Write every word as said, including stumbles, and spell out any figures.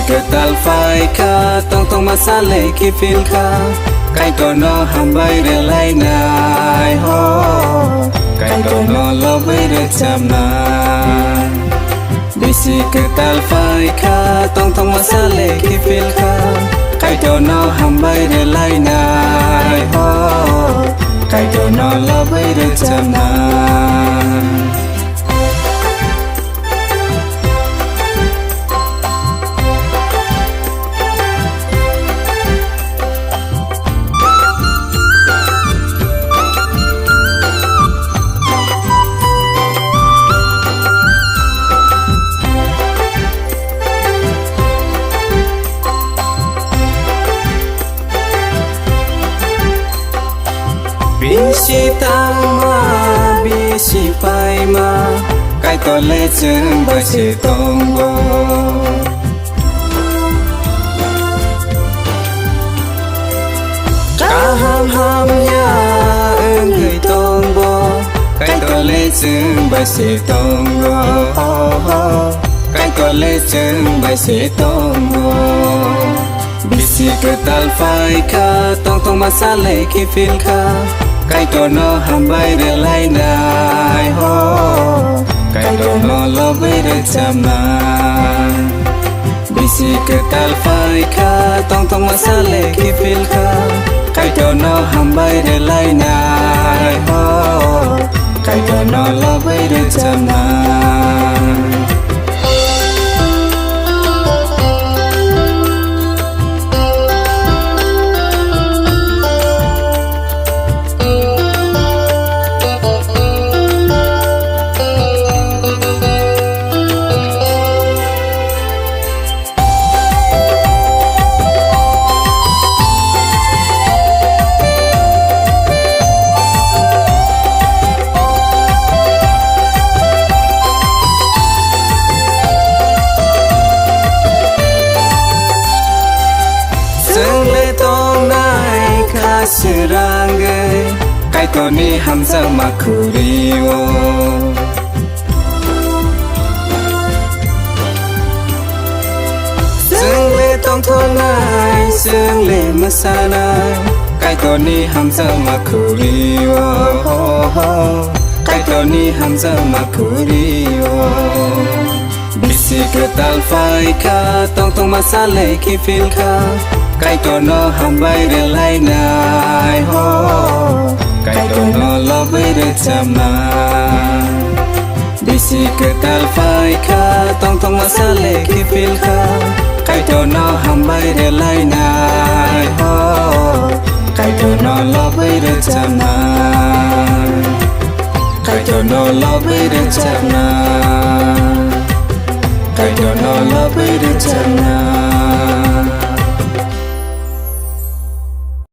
Kwtal phai kha, tongthokma salai kiphil kha, Kaitorno hambai rwlainai ho, Kaitorno lobwi rwchapnai. Bisi kwtal phai kha, tongthokma salai kiphil kha, Kaitorno hambai rwlainai ho, Kaitorno lobwi rwchapnai. Bisi tangma, bisi paima, Kaitor le chwng bai se tongo. Kaham hamya wngwi tongbo, Kaitor le chwng bai se tongo. Kaitor le chwng bai se tongo. Bisi kwtal phai kha, tongthokma salai kiphil kha, Kaitorno hambai rwlainai ho, Kaitorno lobwi rwchapnai. Bisi kwtal phai kha, tongthokma salai kiphil kha, Kaitorno hambai rwlainai ho, Kaitorno lobwi rwchapnai. Chwng le tongnai kha swrangwi, Kaitorni hamjakma khuri-o. Chwng le tongthoknai, chwng le mwsanai, Kaitorni hamjakma khuri-o, Kaitorni hamjakma khuri-o. Bisi kwtal phai kha, tongthokma salai kiphil kha, Kaitorno hambai rwlainai ho, Kaitorno lobwi rwchapnai. Bisi kwtal phai kha, tongthokma salai kiphil kha, Kaitorno hambai rwlainai ho, Kaitorno lobwi rwchapnai. Kaitorno lobwi rwchapnai. Kaitorno lobwi rwchapnai.